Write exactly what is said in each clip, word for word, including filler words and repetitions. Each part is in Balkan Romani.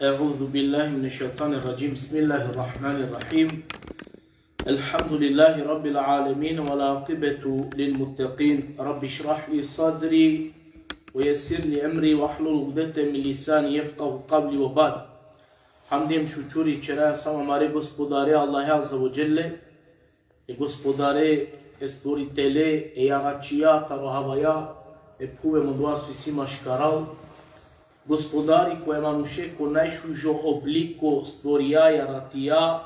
أعوذ بالله من الشيطان الرجيم. بسم الله الرحمن الرحيم. الحمد لله رب العالمين والعاقبة للمتقين. رب اشرح لي صدري ويسر لي أمري واحلل عقدة من لساني يفقه قولي وبعد. Hamdi hem šukuri ćera samo amare Gospodare Allahe Azze ve Dželle, e Gospodare, e Stvoritele e jaračija taro havaja, e phuve hem odova so isi maškaral. Gospodari kova e manuše ko najšužo obliko stvorija, jaratija,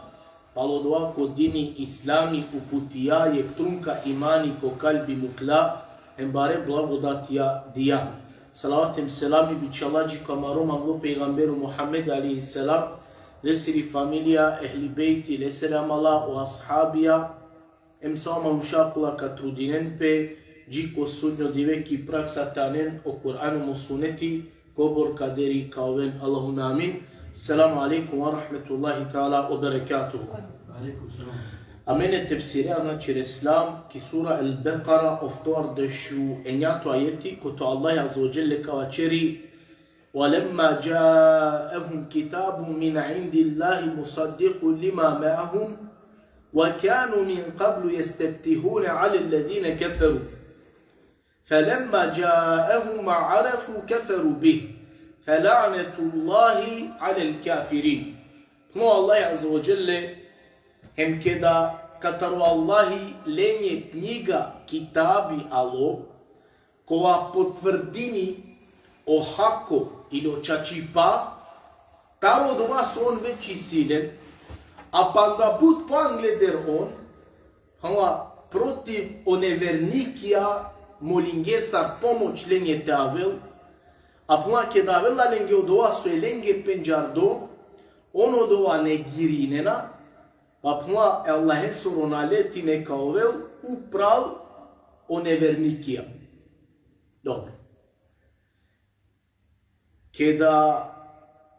palo odova ko dini islami uputija, jekh trunka imani ko kalbi mukla, hem bare blagodatija dija. Salavat hem selami bičhalaja dži ko amaro manglo pejgamberi Muhammed alejhi selam, lesiri familija, ehli bejti, lesere amala, o ashabija, hem sa o manuša kola ka trudinen pe dži ko sudnjo dive ki praksa te anen o Kur'ani hem o suneti, kobor kaderi ka oven. Allahumme amin. Selamu alejkum ve rahmetullahi teala ve berekatuhu. Amen e tefsirija, znači, reslam ki sura El-Bekara, oftovardeš u enjato ajeti, kote o Allah Azze ve Dželle ka vaćeri: ولما جاءهم كتاب من عند الله مصدق لما معهم وكانوا من قبل يستفتحون على الذين كفروا فلما جاءهم ما عرفوا كفروا به فلعنة الله على الكافرين. Phenela o Allah Azze ve Dželle: Hem keda katar o Allahi lenđe knjiga, kitabi alo, kova potvrdini o hako ili o čačipa taro odova so on već isi len, a panda but poangleder on, phenela, protiv o nevernikija molinđe sar pomoć lenđe te avel, a phenela, keda avela lenđe odova so e lenđe pendžardo, on odova negirinena, pa phenela, e Allahesoro naleti neka ovel upral o nevernikija. Dobro. Keda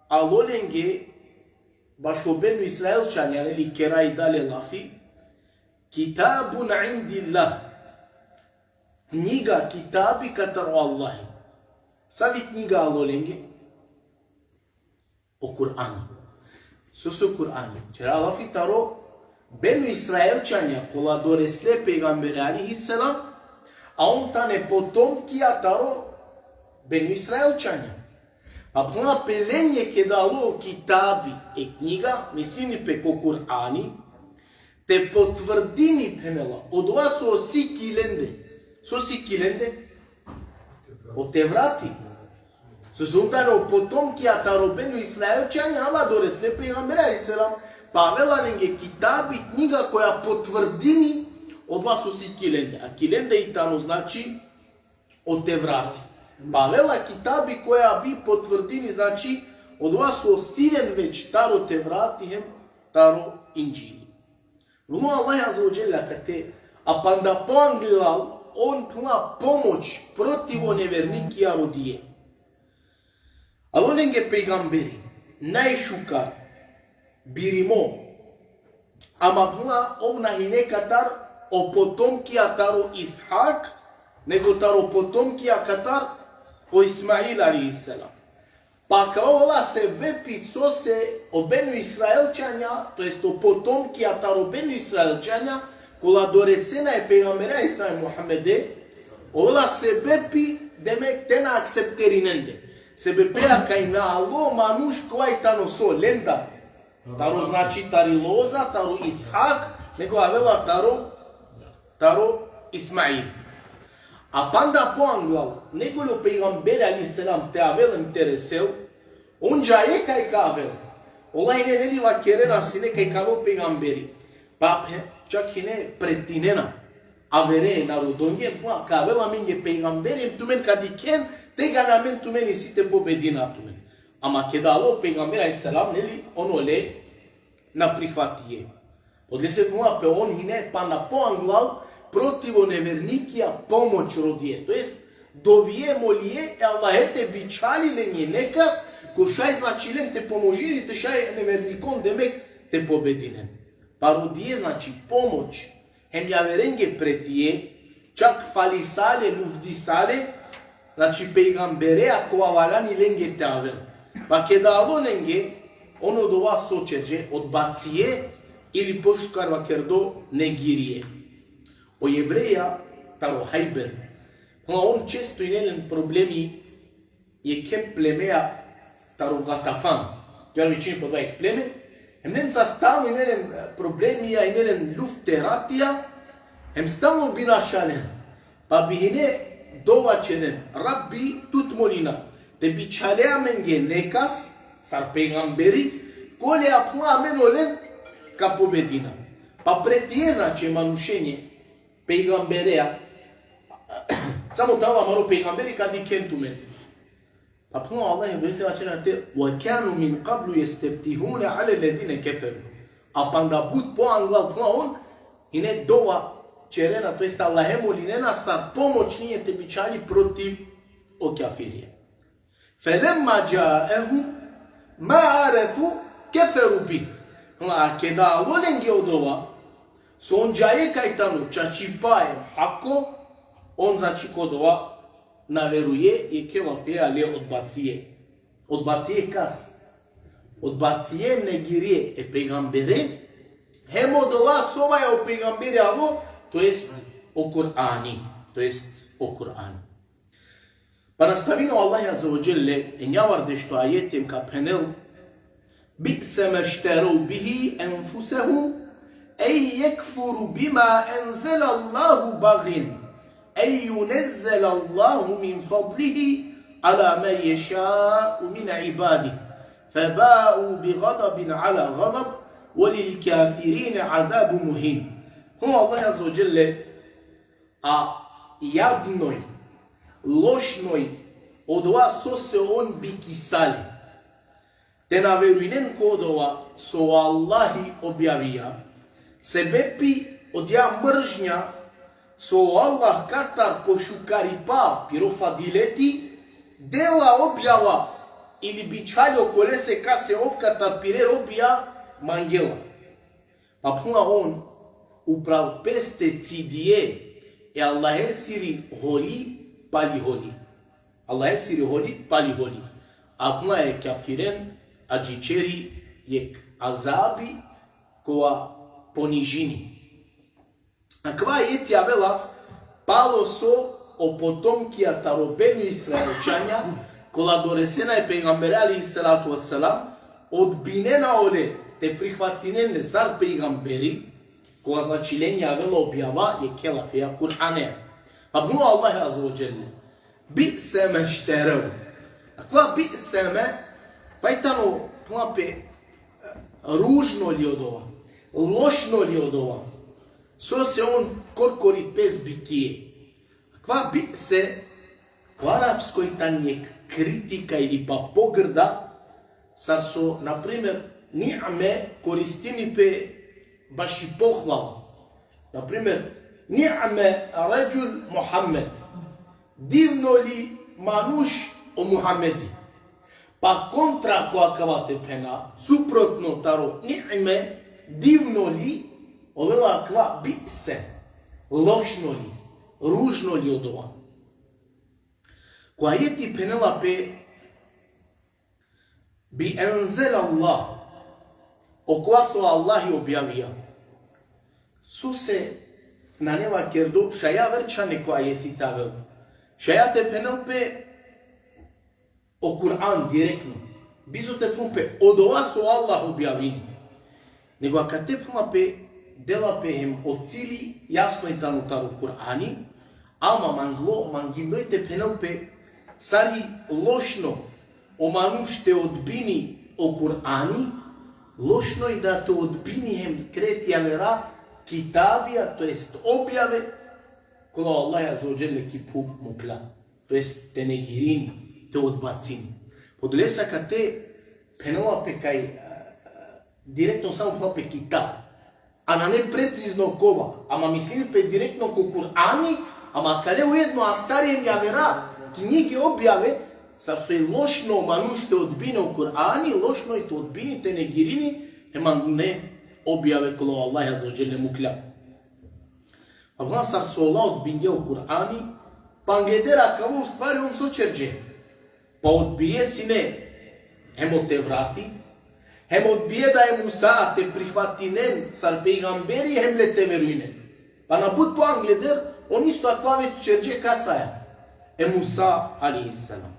alo lenđe bašo Benu Israilćanja, neli, kera i dalje lafi, kitabun indillah, knjiga, kitabi katar o Allahi. Savi knjiga alo lenđe? O Kur'ani. Sose o Kur'ani? Ćera lafi taro Benu Israilćanja, kola doresle pejgambere alejhi selam, a on tane potomkija taro Benu Israilćanja. Pa phenela pe lenđe keda alo kitabi, e knjiga, mislini pe ko Kur'ani, te potvrdini, phenela, odova so si ki lende. So si ki lende? O Tevrati. So, so tane o potomkija taro Benu Israilćanja, ama doresle pejgambere alejhi selam, pa avela lenđe kitabi, knjiga koja potvrdini odova so si ki lende. A ki lende i tano, znači, o Tevrati. Pa avela kitabi koja bi potvrdini, znači, odova so si len već taro Tevrati hem taro Indžili. Phenela o Allah Azze ve Dželle akate, a panda poanglal, on, phenela, pomoć protiv o nevernikija rodinđe. Alo lenđe pejgamberi, najšukar, birimo, ama, phenela, ov na hine katar o potomkija taro Ishak, nego taro potomkija katar o Ismail alejhi selam. Pa akava ovela sebepi sose o Benu Israilćanja, to jest o potomkija taro Benu Israilćanja, kola doresena e pejgambere alejhi selam Muhammede, ovela sebepi, demek, te na akcepterinen le. Sebepi kaj na alo manuš kova i tano so lendar. Taro, znači, tari loza, taro Ishak, nego avela taro, taro Ismail. A panda poanglal, nego li o pejgamberi alejhi selam te avel hem te resel, on džaje kaj ka avel. Ola hine, neli, vakerena sine kaj ka avel pejgamberi. Pa pe, čak hine pretinena avere narodonđe, pa ka avel amenđe pejgamberi, hem tumen ka dikhen tegani amen tumen isi te pobedina tumen. Ama keda alo pejgamberi alejhi selam, neli, on ole na prihvatije. Odolese, phenela pe, on hine panda poanglal protiv o nevernikija pomoć rodinđe. To jest, dovije, molinđe e Allahe te bičhali lenđe nekas ko šaj, znači, len te pomožini, te šaj e nevernikon, demek, te pobedinen. Pa rodinđe, znači, pomoć hem javerenđe pretinđe, čak falisale, luvdisale, Znači, pejgamberea kova valjani lenge te avel. Pa keda alo lenge, on odova so čerđe, odbacije, ili pošukar vakerdo, negirije. O Jevreja taro Hajber, pa on često ine len problemi jekhe plemea taro Gatafan. Džar vičini pe odova jekh pleme. Hem lenca stalno ine len problemija, ine len lufte, ratija, hem stalno binaša len. Pa bihine dova čeren: Rabbi, tut molina, te bičhale amenge nekas, sar pejgamberi, kole, phena, amen olen ka pobedina. Pa pretie, znači, manušenge, pejgamberea, samo te avel amaro pejgamberi, ka dikhen tumen. Pa phena o Allah, dovese vaćera te: وكانوا من قبل يستفتحون على الذين كفروا. A panda but poanglal, phena, on ine dova čerena, to jest Allahe molinena sar pomoć lenđe te bičhali protiv o kafirija. فلما جاءهم ما عرفوا كفروا به. Phena, a keda alo lenge odova so on džaje kaj tano čačipa hem hako, on, znači, ko odova na veruje, jekhe lafea le odbacije. Odbacije kas? Odbacije, negirije e pejgambere, hem odova so ova o pejgamberi alo, to jest o Kur'ani, to jest o Kur'ani. Pa nastavini o Allah azze ve dželle, enjavardešto ajeti hem ka phenel: بئس ما اشتروا به أنفسهم أن يكفروا بما أنزل الله بغيا أن ينزل الله من فضله على من يشاء من عباده فباءوا بغضب على غضب وللكافرين عذاب مهين. Phena o Allah azze ve dželle: A jadnoj, lošnoj odova sose on bikisale te na verujnen ko odova so o Allahi objavija, sebepi odija mržnja so o Allah katar pošukaripa piro fadileti dela objava ili bičhali okolese kase ov katar pire robija mangela. Pa phena on upral peste cidije e Allahesiri holi pali holi. Allahesiri holi pali holi. A phena e kafiren adžićeri jekh azabi kova ponižini. Akava ajeti avela palo so o potomkija taro Benu Israilćanja, kola doresena e pejgambere alejhi salatu ve selam, odbinena ole te prihvatinen le sar pejgamberi, kova, znači, lenđe avela objava jekhe lafea Kur'ane. Pa phena o Allah azze ve dželle: بئس ما اشتروا. Akava بئس ما, pa i tano, phena pe, ružno li odova, lošno li odova sose on korkori pes bikije. Akava بئس ko arapsko i tani jekh kritika ili pa pogrda, sar so, na primer, نعم koristini pe baši pohvala. Na primer, نعم رجل محمد. Divno li manuš o Muhamedi. Pa kontra ko akava te phena, suprotno taro نعم, divno li, ovela akava بئس, lošno li, ružno li odova. Ko ajeti phenela pe بما أنزل الله, okova so Allahi objavija. Sose nane vakerdo, šaj aver čhane ko ajeti te avel. Šaj te phenel pe o Kur'an direktno. Bizo te phenel pe odova so Allah objavini. Nego akate phena pe, dela pe hem o cili jasno i tano taro Kur'ani, ama manglo, manginlo i te phenel pe sar i lošno o manuš te odbini o Kur'ani, lošno i da te odbini hem kreti javera kitabija, to jest objave, kola o Allah azze ve dželle ki phuv mukla, to jest te negirini, te odbacini. Podolese akate phenela pe kaj, e, e, direktno samo phenela pe kitab. A nane precizno kova, ama mislini pe direktno ko Kur'ani, ama akale ujedno astari hem javera knjige, objave, sar so i lošno o manuš te odbini o Kur'ani, lošno i te odbini, te negirini hem anglune objave kola o Allah azze ve dželle mukla. Ama sar so ola odbingje o Kur'ani, Pa angleder akava, u stvari, on so ćerđe. Pa odbije sine hem o Tevrati, hem odbije da e Musa te prihvatinen sar pejgamberi hem le te verujnen. Pa na but po angleder, on isto akava već ćerđe kasaja? E Musa alejhi selam.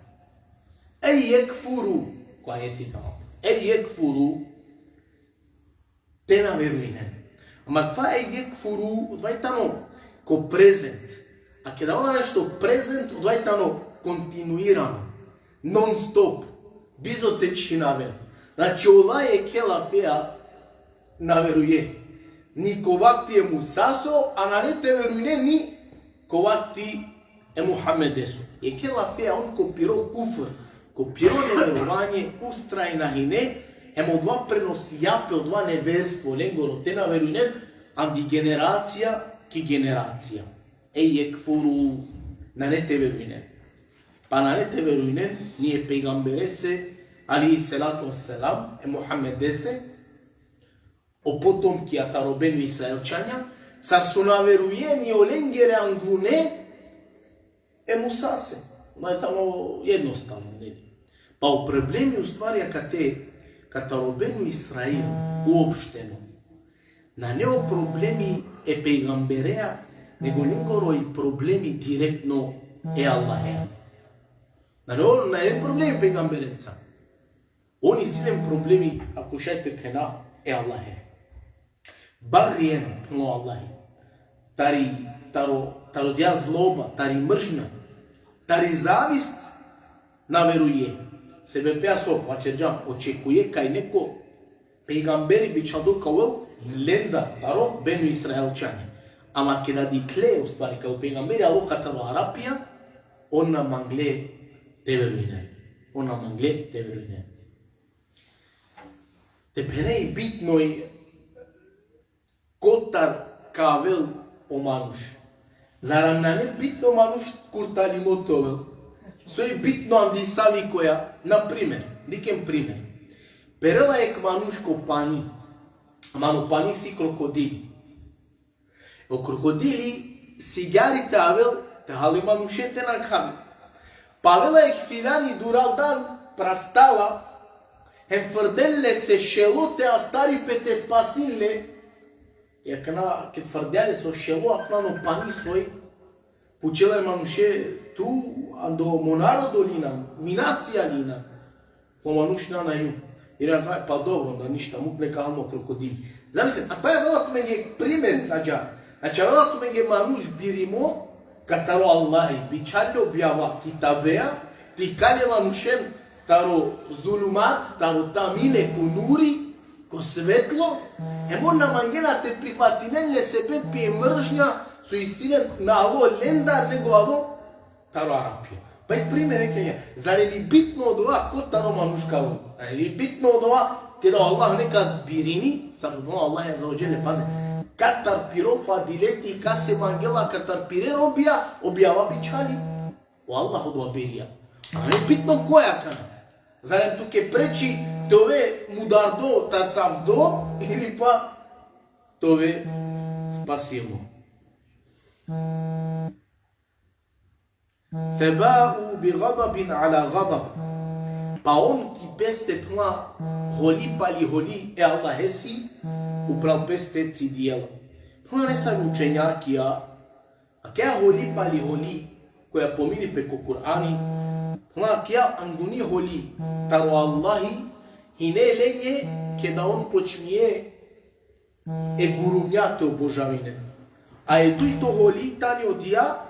E jekfuru, ko ajeti tano. E jekfuru, te na verujnen. Ama kva e jekfuru, odova i tano ko prezent. A keda ola nešto prezent, odova i tano kontinuirano, non stop, bizo te čhinaven. Znači, ola jekhe lafea na veruje. Ni ko vakti e Musaso, a nane te verujne ni ko vakti e Muhammedeso. Jekhe lafea on ko piro kufr, ko piro neverovanje, ustrajna hine, hem odova prenosija pe, odova neverstvo lengoro te na verujnen, andi generacija ki generacija. E jekfuru, nane te verujnen. Pa nane te verujnen ni e pejgamberese, alejhi salatu vesselam, e Muhammedese, o potomkija taro Benu Israelćanja, sar so na veruje ni olengere angune e Musase. Ona i tano jednostavno, neli? Pa o problemi, u stvari, akate, kataro Benu Israil uopšteno, nane o problemi e pejgamberea, nego lengoro i problemi direktno e Allahea. Nane o, nane problemi pejgamberenca. On isi len problemi, ako šaj te phena, e Allahe. Bagjen, phenela o Allahi. Tari, taro, taro odija zloba, tari mržnja, tari zavist na veruje. Sebepea so, vaćerđam, očekuje kaj neko pejgamberi bičhaldo ka ovel lendar, taro Benu Israelćanja. Ama keda dikhle, u stvari, kaj o pejgamberi alo kataro Arapija, on na mangle te verujnen. On na mangle te verujnen. Te phene i bitno i kotar ka avel o manuš. Zar nane bitno manuš kurtalimo te ovel? So i bitno andi savi koja, na primer, diken primer. Perela jekh manuš ko pani, ama ano pani si krokodil. O krokodili sigjari te avel, te hali manuše te nakhavi. Pa avela jekh filani duraldan, prastala, hem frdel lese šelo te astari pe, te spasin le. Akana, ked frdja lese o šelo, akana ano pani soj, pučela e manuše: tu ando mo narodo li inan, mi nacija li inan? O manuš: na, na jum. I on vakerela: pa dobro, onda ništa, muk neka hal mo krokodil. Zamislin, a pa avela tumenge primer sa ađahar. Znači, avela tumenge manuš birimo kataro Allahi, bičhalđe objava, kitabea, te ikalel e manušen taro zulumat, taro tamine, ko nuri, ko svetlo, hem on na mangena te prihvatinen le sebepi e mržnja so isi len, na alo lendar, nego alo taro Arapija. Pa i primer, e, kaj, zar i bitno odova kotaro manuš ka avel? Zar i bitno odova keda o Allah nekas birini, sar so phenela o Allah azze ve dželle, pazi, katar piro fadileti, kase mangela, katar pire robija objava bičhali? O Allah odova birja. A nane bitno koja akana. Zar em tuke preči te ove mudardo, tasavdo, ili pa te ove spasimo? Febau bi gadabin ala gadab. Pa on ki peste, phenela, holi pali holi e Allahesi, upral peste cidijela. Phenela nesave učenjakija, akaja holi pali holi koja pomini pe ko Kur'ani, phenela, akaja anguni holi taro Allahi hine lenge keda on počmije e gurumnja te obožavinen. A e dujto holi tani odija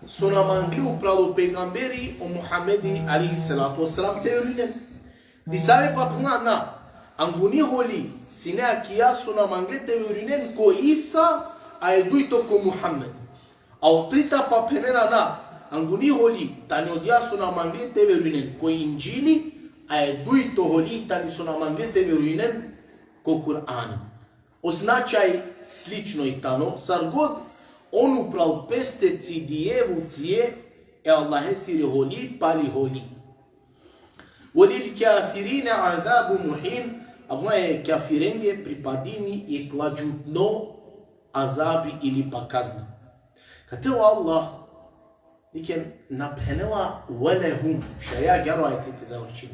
so na mangle upral o pejgamberi o Muhammedi alejhi salatu ve selam te verujnen. Disave pa phenena na, anguni holi sine akija so na mangle te verujnen ko Isa, a e dujto ko Muhammed. A o trita pa phenena na, anguni holi tani odija so na mangle te verujnen ko Indžili, a e dujto holi tani so na mangle te verujnen ko Kur'ani. O značaj slično i tano, sar god on upral peste cidije vucije e Allahesiri holi pali holi. Velil kafirine azabun muhin, ama e kafirenge pripadini jekh ladžutno azabi ili pa kazna. Kate o Allah Dikhen, na phenela ve lehum, šaj agjaar o ajeti te završini.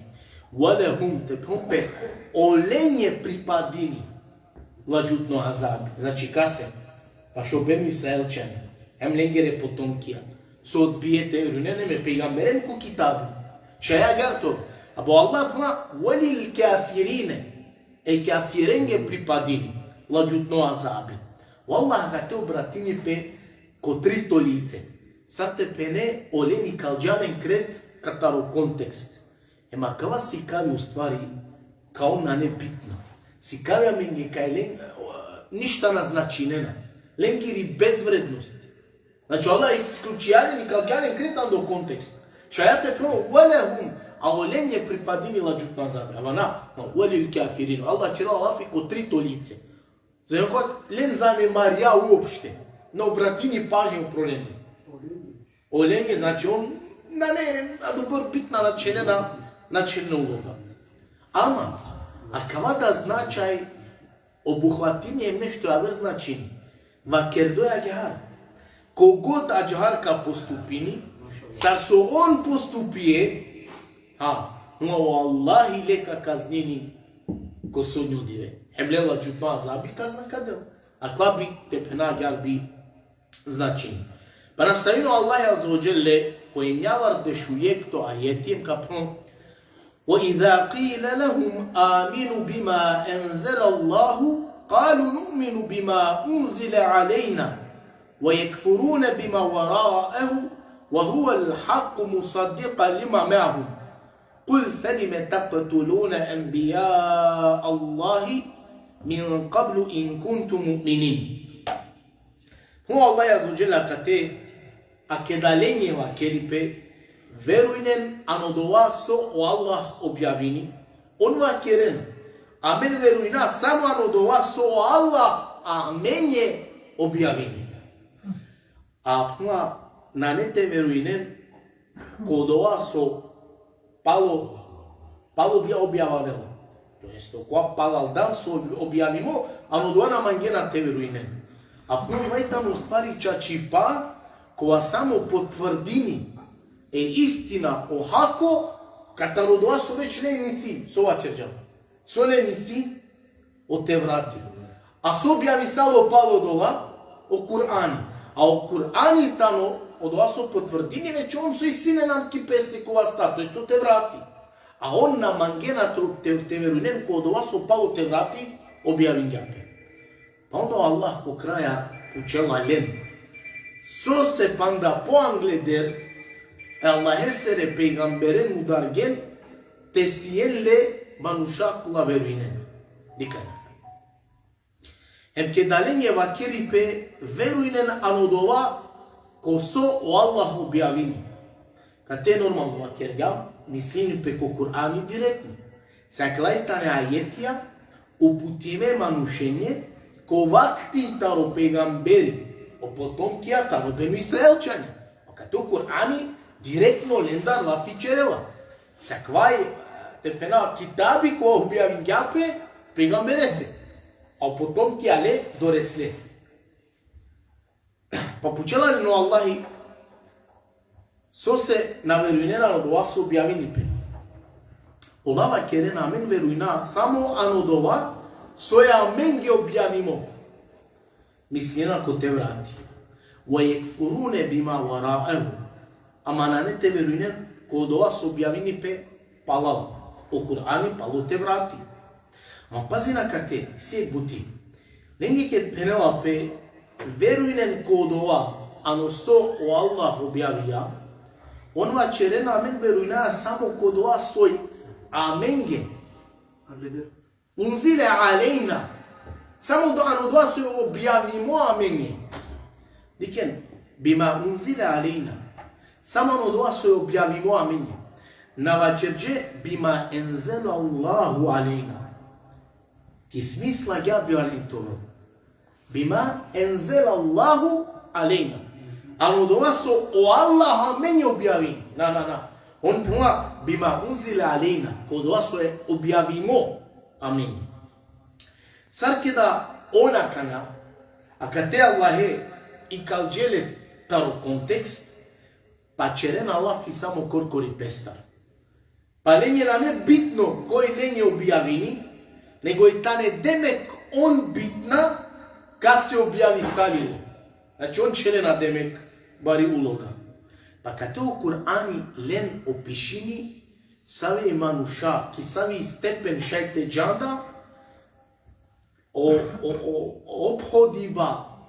Ve lehum, te phen pe, olenđe pripadini ladžutno azabi. Znači, kase? Pašo Benu Israilćanja, hem lengere potomkija, so odbije te verujnen e pejgamberen ko kitabi. Šaj agjaar te. Abo Allah phenela, ve lil kafirine, e kafirenge pripadini ladžutno azabi. O Allah kate obratini pe ko trito lice. Sar te phene, olen ikalđa len kret kataro kontekst. Ema kava sikavi, u stvari, kao nane bitna. Sikavi amenge kaj len, ništa na značinena. Lengiri bezvrednost. Znači, Allah isključija len, ikalđa len kret ando kontekst. Šaj te phenel, ve lehum, a olenđe pripadini ladžutno azabi. Aba na, no, ve lil kafirin. Allah ćerela lafi ko trito lice. Znači, len zanemarija uopšte. Na obratini pažnja upro lende. Olenđe, znači, on nane adobor bitna, na ćerena, na ćerena uloga. Ama, akava da značaj obuhvatini hem nešto aver značini. Vakerdo agjaar. Kogod agjaar ka postupini, sar so on postupie, ha, no, o Allah le ka kaznini ko sudnjo dive. Hem len ladžutno azabi kazna ka del. Akava bi te phena agjaar bi značini. Pa nastavini o Allah azze ve dželle, ko enjavardeš u jekhto ajeti hem ka phenel, وإذا قيل لهم آمنوا بما أنزل الله قالوا نؤمن بما أنزل علينا ويكفرون بما وراءه وهو الحق مصدقا لما معهم قل فلم تقتلون أنبياء الله من قبل إن كنتم مؤمنين. Phenel o Allah azze ve dželle kate, a keda lenđe vakeri pe, verujnen ano dova so o Allah objavini, on vakerena, amen verujna samo ano dova so o Allah amenđe objavini. A phenela, nane te verujnen ko dova so palo, palo obja-, objavavela. To jest, okova palaldan so objavimo, ano dova na mangena te verujnen. A phenela, vaj tano u stvari čačipa, kova samo potvrdini e istina, o hako, kataro dova so već len isi, so vaćerđam. So len isi? O Tevrati. A so objavisalo palo dova? O Kur'ani. A o Kur'ani tano odova so potvrdini već on so isi len ano ki peste ko vasta, to jest o Tevrati. A on na mangena te, te, te verujnen ko odova so palo Tevrati objavingja pe. Pa onda o Allah ko kraja pučela len: Sose panda po angleder e Allahesere pejgamberen mudargen, te sien le manuša kola verujnen. Dikh. Hem keda lenđe vakeri pe, verujnen ano dova ko so o Allah objavini. Kate normalno vakergjam, mislini pe ko Kur'ani direktno. Sa akala tane ajetija uputime manušenge ko vakti taro pejgamberi, o potomkija taro Benu Israilćanja. Pa kate o Kur'ani direktno lendar lafi ćerela. Sa akava, te phena, kitabi kova objavingja pe pejgamberese, a o potomkija le doresle. Pa pučela len o Allahi, sose na verujnena ano dova so objavini pe. Ola vakerena, amen verujna samo ano dova so e amenge objavimo. Mislinena ko Tevrati. Ve jekfurune bima veraehu. Ama nane te verujnen ko dova so objavini pe palal o Kur'ani, palo Tevrati. Ma pazin akate, isi jekh buti. Lenđe ked phenela pe, verujnen ko dova ano so o Allah objavija, on vaćerena, amen verujna samo ko dova soj amenge. Unzile alejna. Samo do, ano dova soj objavimo amenge. Dikhen, bima unzile alejna. Samo ano dova soj objavimo amenge. Na vaćerđe bima enzelallahu alejna. Ki smisla agjaar bi valjani te ovel. Bima enzelallahu alejna. Ano dova so o Allah amenge objavini. Na, na, na. On phenela bima unzile alejna. Ko dova so e objavimo amenge. Sar keda on akana, akate Allahe ikalđe le taro kontekst, Pa ćerena lafi samo korkori pestar. Pa lenđe nane bitno koj lenđe objavini, nego i tane demek on bitna, kase objavisalilo. Znači, on ćerena demek bari uloga. Pa kate o Kur'ani len opišini, savi manuša, ki savi stepen šaj te džanda, o, o, o, o ophodiba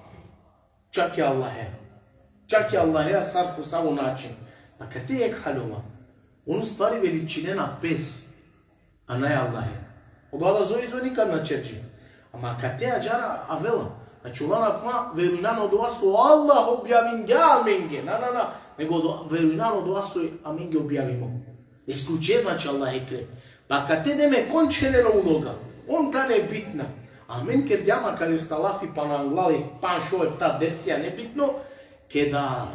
čak e Allahe. Čak e Allahe, a sar ko savo način. Pa kate jekh haljola. On u stvari veličinena pes, a naj Allahe. Odova da zoj, zoj nikad na ćerđi. Ama kate ađahar avela. Znači, ola na phenena verujnena odova so Allah objavingja amenge. Na, na, na. Nego odo-, verujnena odova so amenge objavimo. Isključuje, znači, Allahe kre. Pa kate demek on ćerena uloga. On tane bitna. Amen kergjam akari osta lafi pana anglal, panč, šov, efta dersija, nebitno, keda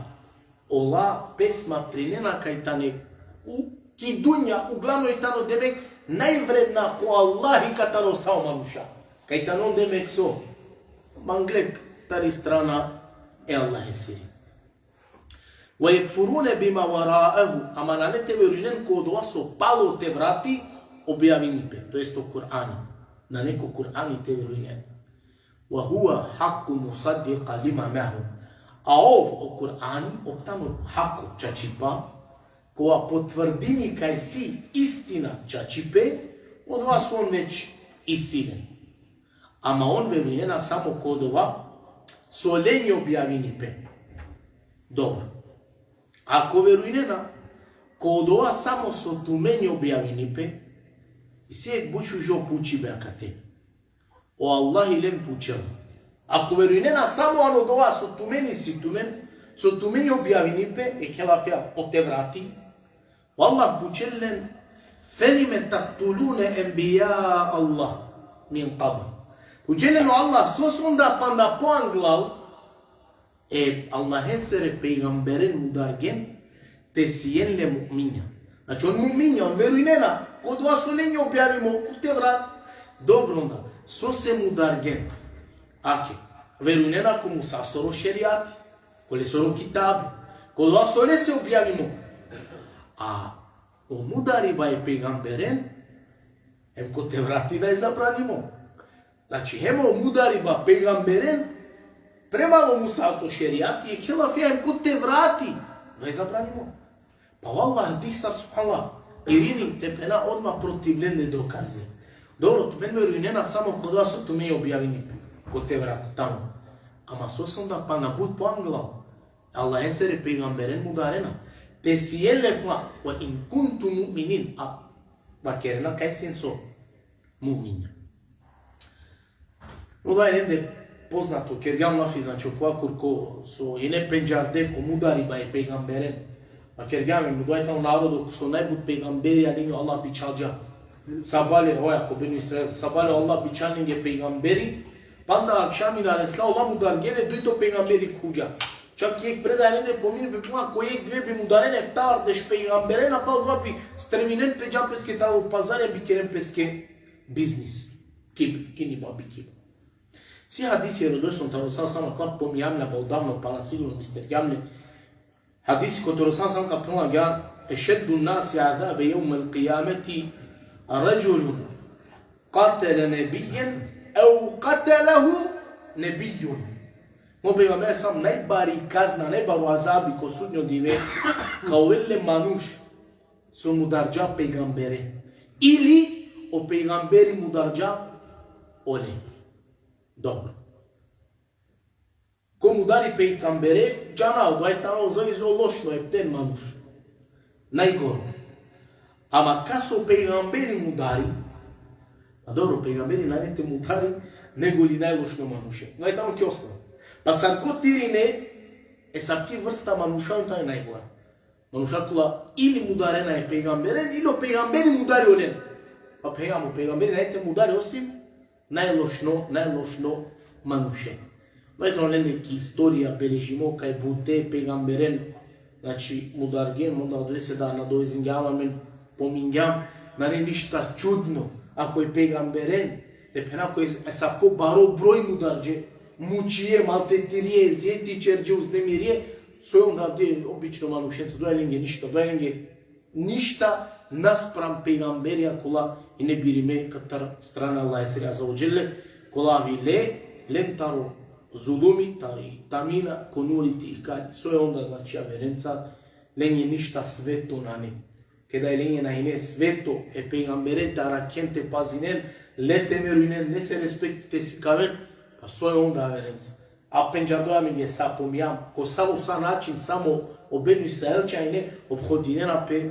ola pes smatrinena kaj tane u, ki dunja, uglavnom i tano demek najvredna ko Allahi kataro sa o manuša. Kaj tano demek so mangle tari strana e Allahesiri. وَيَكْفُرُونَ بِمَا وَرَاءَهُ. Ama nane te verujnen ko odova so palo Tevrati objavini pe, to jest o Kur'ani. Nane ko Kur'ani te verujnen. وَهُوَ حَقٌّ مُصَدِّقًا لِمَا مَعَهُمْ. A ov, o Kur'ani, ov tano hako, čačipa, kova potvrdini kaj si istina čačipe, odova so on već isi len. Ama on verujnena samo ko odova so lenđe objavini pe. Dobro. Ako verujnena ko odova samo so tumenđe objavini pe, isi jekh but šužo pučibe akate. O Allahi len pučela. Ako verujnena samo ano odova so tumen isi tumen, so tumenđe objavini pe, jekh halafija o Tevrati, o Allah pučel len: فَلِمَ تَقْتُلُونَ أَنْبِيَاءَ اللَّهِ مِنْ قَبْلِ. Pučel len o Allah, sose onda panda po anglal e Allahesere pejgamberen mudargen, te sien le mu'minja. Znači, on mu'minja, on verujnena ko odova so lenđe objavimo ko Tevrat. Dobro onda, sose mudargen? Ake, verujnena ko Musasoro šerijati, ko lesoro kitabi, ko odova so lese objavimo. A o mudariba e pejgamberen, hem ko Tevrati da e zabranimo. Znači, hem o mudariba pejgamberen prema o Musasoro šerijati, jekh halafija hem ko Tevrati da e zabranimo. Pa o Allah dih sar, subhanallah, irini te phena odma protiv lende dokaze. Dobro, tumen verujnena samo ko odova so tumenđe objavini ko Tevrat, tamam. Ama sose onda pana but po anglal e Allahesere pejgamberen mudarena? Te sien le, phenela, وَإِنْ كُنْتُمْ مُؤْمِنِينَ. A vakerena kaj sien so mu'minja. Odova i lende poznato, kergjam lafi, znači, okova kurko so ine pendžarde ko mudariba e pejgamberen. A kergjam, odova i tano narodo so najbut pejgamberija lenđe o Allah bičhalđa. Sabale, oja, ko Benu Israil, sabale o Allah bičhal lenge pejgamberi, panda akšami na resla, ola mudargje le, dujto pejgamberi khuđa. Čak jekh predaja lende pomini pe, phenela, ko jekh dve bi mudaren eftavardeš pejgamberena, pal odova bi streminen pe, džan peske taro pazari, bi keren peske biznis. Kibr, kiniba, bi kibr. Si hadisi e rodoj so taro sa, samo akava pomingjam le, a odavno pana sigurno bistergjam le. Hadisi kote o Resul sallallahu alejhi ve sellem ka phenela agjaar: أَشَدُّ النَّاسِ عَذَابًا يَوْمَ الْقِيَامَةِ رَجُلٌ قَتَلَ نَبِيًّا أَوْ قَتَلَهُ نَبِيٌّ. O pejgamberi sallallahu alejhi ve sellem, najbari kazna, najbaro azabi ko sudnjo dive, ka ovel le manuš so mudarđa pejgambere, ili o pejgamberi mudarđa ole. Dobro. Ko mudari pejgambere, džana, odova i tano zlo i zlo, lošno, epten manuš. Najgoro. Ama kas o pejgamberi mudari, a dobro, pejgamberi nane te mudari nego li najlošno manuše. Odova i tano ki osnova. Pa sar kote irine, esavki vrsta manuša on tane najgora. Manuša kola ili mudarena e pejgamberen, ili o pejgamberi mudari olen. Pa phengjam, o pejgamberi nane te mudari osim najlošno, najlošno manuše. Odova i tano lende ki istorija beležimo kaj bute pejgamberen, znači, mudargjen, onda odolese da nadovezingjam amen, pomingjam, nane ništa čudno, ako e pejgamberen, te phena, ko esavko baro broj mudarđe, mučije, maltretirije, ezijeti ćerđe, uznemirije, So je onda avdive obično manušenca, doja lenge ništa, doja lenge ništa naspram pejgamberija kola ine birime katar strana Allahesiri azze ve dželle, kola avile, lem taro zulumi, tari tamina, ko nuri ti ikali. So je onda, znači, averenca, lenge ništa sveto nane. Keda lenge na ine sveto e pejgambere te arakhen, te pazinen, le te merujnen, lese respekti te sikaven, pa so je onda averenca? A pendžardoja amenge sa pomijam, ko sa o sa način samo o Benu Israilčanja ine ophodinena pe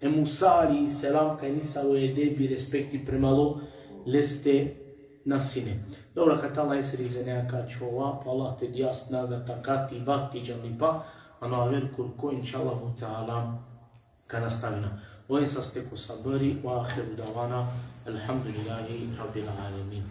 e Musa alejhi selam, kaj nisavo edebi, respekti prema leste na sine. Dobro, kate Allahesiri izinea ka ačhova, pa Allah te dija snaga, takati, vakti, džandipa, ano aver kurko, inšallahu teala, ka nastavina. Oven saste ko sabri, ve ahiru davana, elhamdulillahi rabbil alemin.